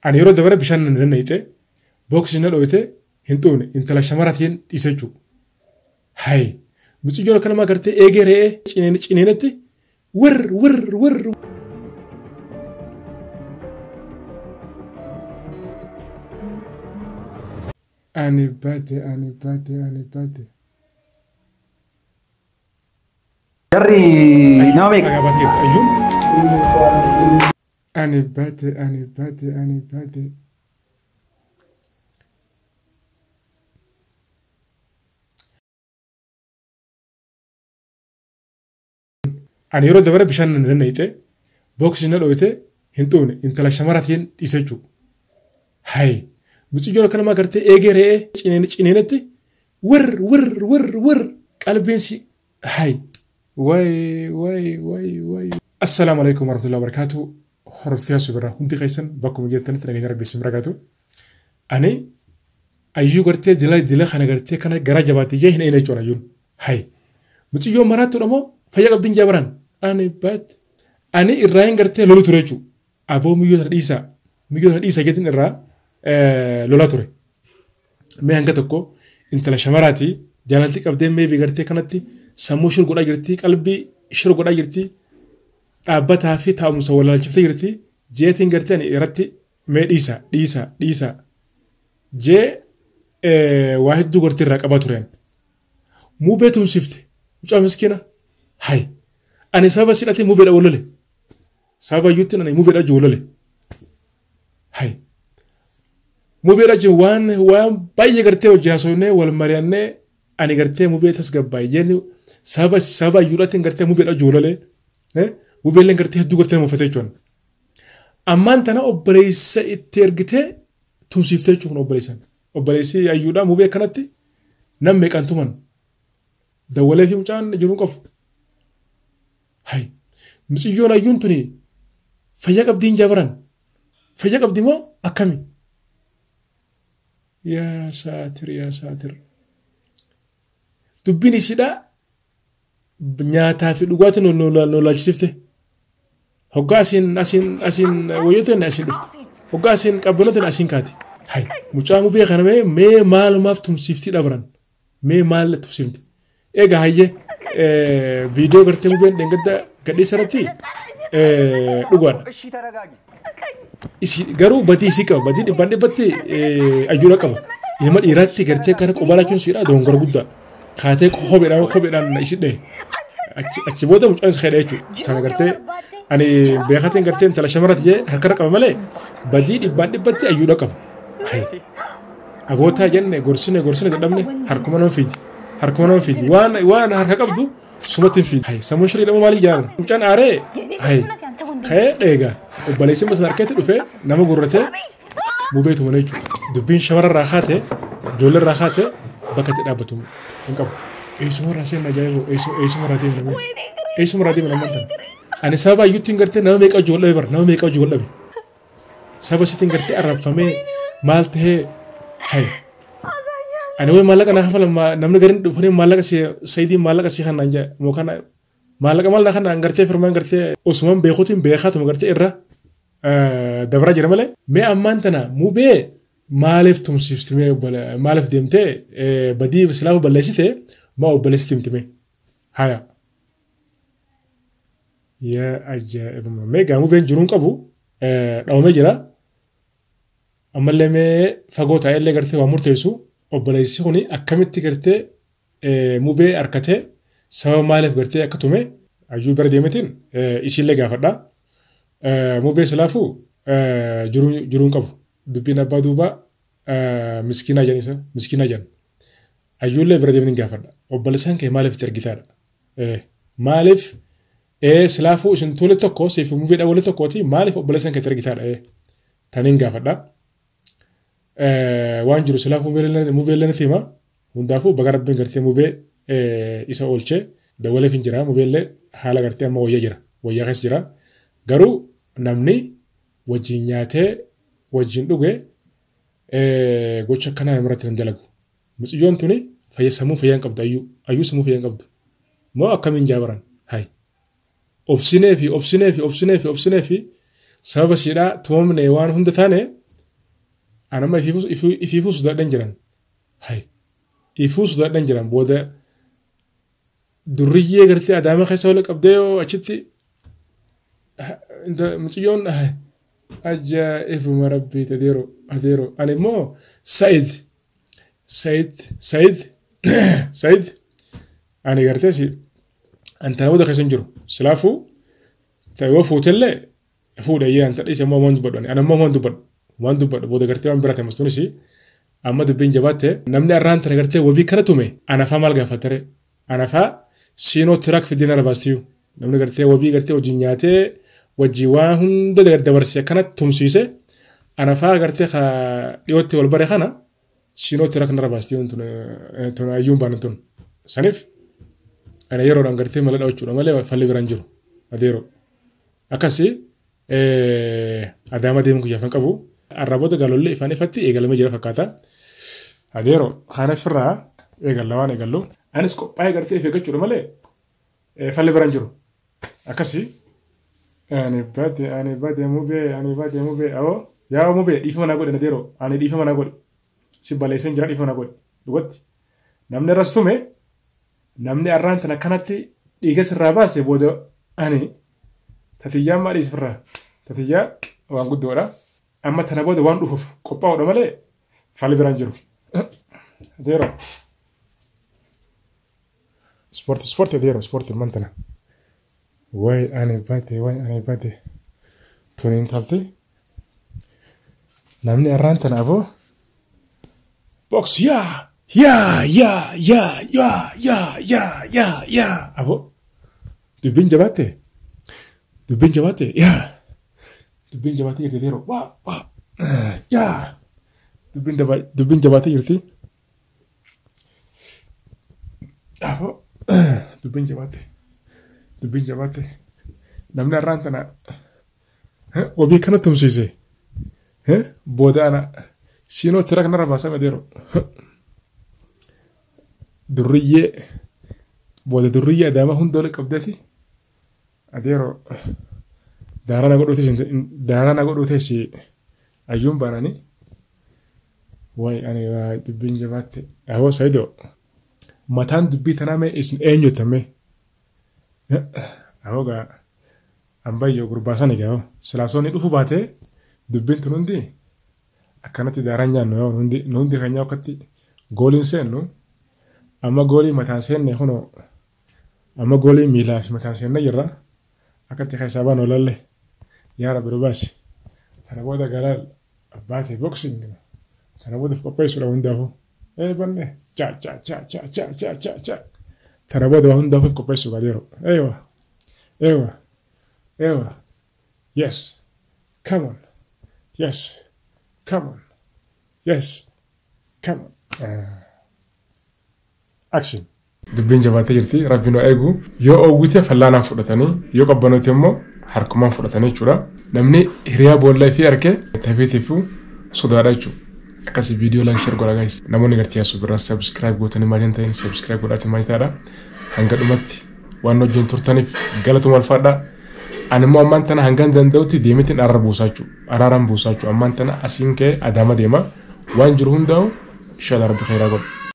Ani yeroo dabara bishaan nan naqxe booksii na dhoyte hin xuune intala shamaraatiin dhiise jechuudha. Hayi mucayyoon akka namaa gartee eegee re'ee cineenetti wir wir wir. Ani baate ani baate ani baate. Jarri nama meeqa? Dhagaa baatee jirti ayyuun. Ani baate ani baate ani baate. Ani yeroo dabara bishaan nan naqxe booksii na dhoyte hin xuune intala shamaraatiin dhiise jechuudha. Hayi mucayyoon akka namaa gartee eegee re'ee cineenetti wir wir wir wir qalbiin si hayi way way way way. Assalaamu alaikum warahmatullahi wabarakatuh. Hordoftoota subirraa hundi keessan bakkuma jirtanitti nageenya rabbi isin bira gaatu. Ani ayyuu gartee dila dila kana gartee kana gara jabaatti jee hin eene jechuudha ayyuun. Hayi mucayyoon maraattuudha moo fayyaa qabdiin jabaran? Ani baat ani irraa hin gartee lolu ture jechuudha. Aboo miyyoo sana dhiisaa miyyoo sana dhiisaa jeetiin irraa lola ture. Mee hanga tokko intala shamaraati jaalalti qabdee mee gartee kanatti sammuu shir godhaa jirti qalbii shir godhaa jirti dhaabbataa fi taa'umsa walaalchiftee jirti jeetiin gartee ani irratti mee dhiisaa dhiisaa dhiisaa jee waa hedduu gartee irraa qabaa tureen. Mubee tumsifte mucaa miskiina hayi ani sababa sidhatee mubeedha walole sababa iyyuutti ani mubeedha walole hayi. Mubeedha jechuun waan waan baay'ee gartee hojii haasofnee wal mari'annee ani gartee mubee tasgabbaa'e jeen sababa sababa iyyuudhaatiin gartee mubeedha joololee mubeelleen gartee hedduu gartee nama uffate jechuun. Ammaan tana obboleessa itti ergitee tumsiiftee jechuun obboleessan. Obboleessi ayyuudhaa mubee akkanatti nam meeqaan tuman dawwalee fi mucaan jiruun qabu. Hayi mucayyoon ayyuun tuni fayyaa qabdiin jabaran fayyaa qabdi moo akkami? Yaa saatir yaa saatir. Dubbiin isiidha nyaataa fi dhugaatii nu laalchisifte. Hoggaa asiin asiin asiin wayyoo ta'e asiin dhufte. Hoggaa asiin qabbanoo ta'e asiin kaati. Hayi mucaa mubee kana mee mee maalumaaf tumsiiftii dhabaran mee maal tumsiifte. Egaa hayyee viidiyoo gartee mubeen dheengadda gadhiisa irratti dhugaadha. Garuu badii isii qaba badii dhibbaan dhibbatti ayyuudha qaba. Ilma dhiiraatti gartee kana qubaa laachuun siidha dogongora guddaa. Kaatee kopheedhaan kopheedhaan isi dhahe. Achi booda mucaan isa kadhe jechuudha. Sana gartee ani beekatiin gartee intala shamarratti jee harkarra qaba malee badii dhibbaan dhibbatti ayyuudha qaba. Abootaa jenne gorsine gorsine dadhabne harkuma nama fiidi. Harkuma nama fiidi. Waan waan harka qabdu sumatti hin fiidi. Sammuun shirii dhamu maaliin jaalan? Mucaan aaree ka'ee dheegaa. Obboleessi masna harkatti dhufee nama gurratee mubeetu mana jechuudha. Dubbiin shamararraa kaate ijoolleerraa kaate bakka itti dhaabbatu hin qabu. Eessumarraa seenna ajaa'ibu eessumarraa deemna mee eessumarraa deemna ammaan tana. Ani sababa ayyuutti hin gartee nama meeqa hojii wal dhabe bara nama meeqa hojii wal dhabe. Saba sitti hin gartee arrabfamee maal tahee hayi. Ani wayi maallaqa naa kafalan namni gariin dhufanii maallaqa si sayidiin maallaqa si kanaan jaa moo kana maallaqa maal naa kanaan gartee firmaan gartee osumaan beekuutiin beekaatuma gartee irra dabraa jira malee. Mee ammaan tana mubee maaliif tumsiifti mee maaliif deemtee badii silaafu balleessite maa obboleessitti himti mee haya. Yaa ajaa'ibuma mee gaa mubeen jiruun qabu dhawamee jira. Ammallee mee fagoo taa'ellee gartee waa murteessu obboleessi kuni akkamitti gartee mubee harkatee sababa maaliif gartee akka tume ayyuu bira deemetiin isiillee gaafadha. Mubee silaafuu jiruun qabu. Dubbiin abbaa duubaa miskiinaa jedhan isa miskiinaa jedhan. Ayyuullee bira deemetiin gaafadha. Obboleessaan kee maaliif itti ergitaadha? Maaliif silaafuu isin tole tokko siif mubeedha wali tokkooti maaliif obboleessaan kee itti ergitaadha? Taniin gaafadha. Waan jiru silaafuu mubeellee natti hima. Hundaafuu baga rabbiin gartee mubee isa oolchee dawwaleef hin jira mubeellee haala gartee amma wayyaa jira wayyaa keessa jira. Garuu namni wajjin nyaatee wajjin dhuge gocha akkanaa namarratti hin dalagu. Mucayyoon tuni fayya sammuu fayyaa hin qabdu ayyuu ayyuu sammuu fayyaa hin qabdu. Moo akkamiin jaabaran hayi. Obsinee fi obsinee fi obsinee fi obsinee fi sababa siidhaa tumamne waan hunda taane Anamma ifiifuu sodaadhan jiran. Hay ifuu sodaadhan jiran booda durriyyee gartee Adaama keessa wal qabdee yoo achitti mucayyoon ajaa'ibuma rabbii adeero adeero. Ani immoo Sa'id Sa'id Sa'id Sa'id ani gartee si antana booda keessa hin jiru. Silaafuu yoo fuutellee fuudha iyyee anta dhiise immoo waan dubbadhu ani ammoo waan dubbadhu booda gartee waan birate mastuunis amma dubbiin jabaatte namni arraan tana gartee wabii kana tume anafaa maal gaafatare anafaa siinoo tiraak fidee na baastiyu namni gartee wabii gartee wajjin nyaatee wajjin waan hunda dabarsee akkana tumsiise anafaa gartee dhiyootti wal bare kana siinoo tiraak na baastiyu tun ayyuun baanan tun saniif ana yeroodhaan gartee mala dhawachuudha malee falli biraan jiru adeero akkasii Adaama deemu guyyaa kan qabu arraboota galollee ifaan ifatti eegalamee jira fakkaata. Adeero kana ofirraa eegalla waan eegallu. Anis qophaa'ee gartee of eeggachuudha malee falli biraan jiru. Akkasii ani bade mubee ani bade mubee awoo yaa mubee dhiifama naa godhe adeero ani dhiifama naa godhe si balleesseen jira dhiifama naa godhe dhugatti namni irras tume namni arraan tana kanatti dhiiga sirraa baase booda ani tatiyyaa maa dhiisifirraa tatiyyaa waan guddoodha. Amma tana booda waan dhufuuf qophaa'uudha malee falli biraan jiru. Adeero. Ispoortii ispoortii adeero ispoortii mantana. Wayi ani bade wayi ani bade. Tuni intalti. Namni arraan tana aboo. Box yaa yaa yaa yaa yaa yaa yaa yaa yaa aboo. Dubbiin jabaatte. Dubbiin jabaatte yaa. Dubbiin jabaatee jirti adeero waa waa yaa. Dubbiin jabaatee jirti. Aboo dubbiin jabaatte. Dubbiin jabaatte. Namni arraan tana wabii kana tumsiise. Booda ana siinoo tiraak narra baasame adeero. Durriyyee booda durriyyee Adaama hunda wal qabdeeti. Adeero daaraa na godhuu teessi ayyuun baananii. Wayi ani waa dubbiin jabaatte. Aboo Saayidoo mataan dubbii tanaa mee isin eenyuttame? Aboo gaa ambayyoo gurbaa sani gaa silaasoonni dhufu baatee dubbiin tun hundi akkanatti daaraan nyaannu yoo hundi keenya akkatti gooliin seennu amma goolii mataan seenne kunoo amma goolii miilaa fi mataan seenne jirra akkatti keessaa baanu lalle yaa rabbi baasi tana booda galaal abbaatee boksing tana booda qopheessuudha hundaafuu banne cha cha cha cha cha cha cha cha tana booda waa hundaafuu qopheessuudha adeero eewa eewa eewa yes come on yes come on yes come on action. Dubbiin jabaatee jirti rabbiin waa eegu yoo oowwite fallaanaan fudhatanii yoo qabbanoote immoo harkumaan fudhatanii jechuudha. Namni hiriyaa boollaa fi harkee tafiitiifuu sodaadha jechuudha. Akkasii viidiyoo like share godhaa guys. Namoonni gartee asuu biraa subscribe gootanii maal hin ta'in subscribe godhaatiin maal ta'aadha. Hanga dhumatti waan wajjin turtaniif galatuma alfaadha. Ani immoo ammaan tana hangan danda'utti deemeetiin araara buusaa jechuudha. Araaraan buusaa jechuudha. Ammaan tana asiin ka'ee Adaama deema. Waan jiru hundaa'u inshallah rabbi khairaa godha.